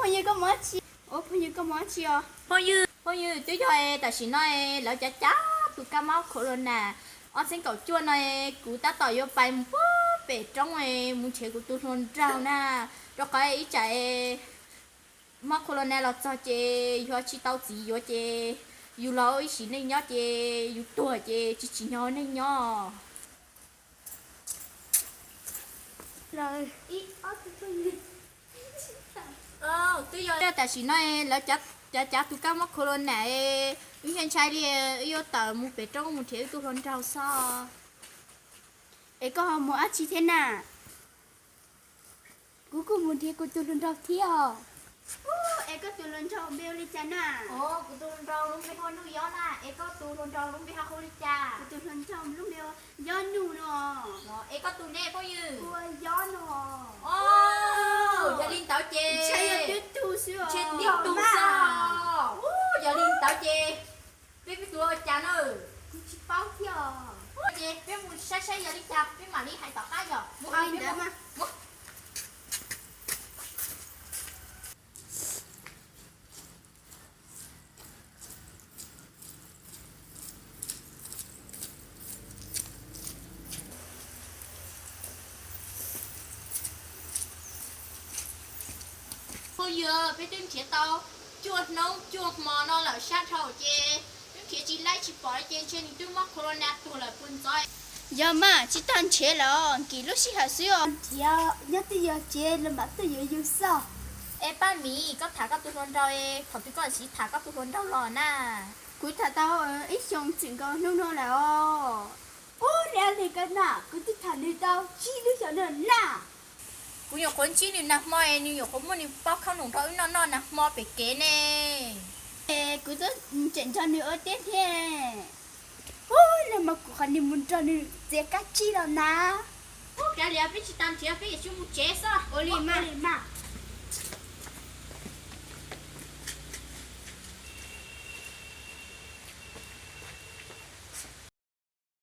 Phooj ywg, koj mus dab tsi? Ua phooj ywg, koj mus dab tsi os? Phooj ywg, phooj ywg, twb yog es tam sim no es lawv cov cab tus kab mob corona ob txhiab kaum cuaj no es kuv tab tom yuav pais mus pem roob es mus nrhiav kuv tus hluas nraug na, rau qhov ib tsam es mob corona los txog ces yog tsis tau txiv yuav ces yus los ib sim neej nyob ces yus tuag ces tsis tsim nyog neej nyob. Twb yog tam sim no lawv cov cab tus kab mob corona, wb ntshai ntshai li, wb yuav tawm mus pem roob mus nrhiav wb tus hluas nraug xwb. Es koj ho mus dab tsi thiab na? Kuv kuj mus nrhiav kuv tus hluas nraug thiab os. Es koj tus hluas nraug npe hu li cas na? Kuv tus hluas nraug lub npe hu Nuj Yob na, es koj tus hluas nraug lub npe hu li cas? Kuv tus hluas nraug lub npe hu Yob Nuj no. Es koj tus ne phooj ywg? Ua Yob no. Yog li ntawd ces ntshe tib tug xwb os. Yog li ntawd ces peb, peb tus ua cas na? Kuv tsis paub thiab os. Ces peb mus saib saib yog li cas peb mam li hais tom qab yom. Mus, mus. Phooj ywg, peb twb nrhiav tau cuaj hnub cuaj hmo no lawm sab dhau ces twb nrhiav tsis laib tsis pom ces ntshe nws twb mob corona tuag lawm puas ntxov. Yog mas, tsis tau nrhiav lawm, nkim lub sij hawm xwb os. Nrhiav nyob twj ywm tsev los mam tuaj yuav yus xwb. Es Paj Mim, koj tham koj tus hluas nraug, thaum twg koj siv tham koj tus hluas nraug los na? Kuv tham tau ib xyoos txwm nkaus hnub no lawm os. Ub, li koj na, kuv twb tham nws tau tsib lub xyoos no na. Kuv nyuam qhuav ntsib nws nag hmo es nws nyuam qhuav muab nws pob khaub noom rau wb noj noj nag hmo pem kev ne. Es kuv twb tseem nrog nws ua teb thiab. Ub, nag hmo kuv qhov nws mus nrog nws txiav kab tsib los na. Ub, kav liam, peb tsis tas nrhiav, peb yuav tsum mus tsev xwb. Ua li mas.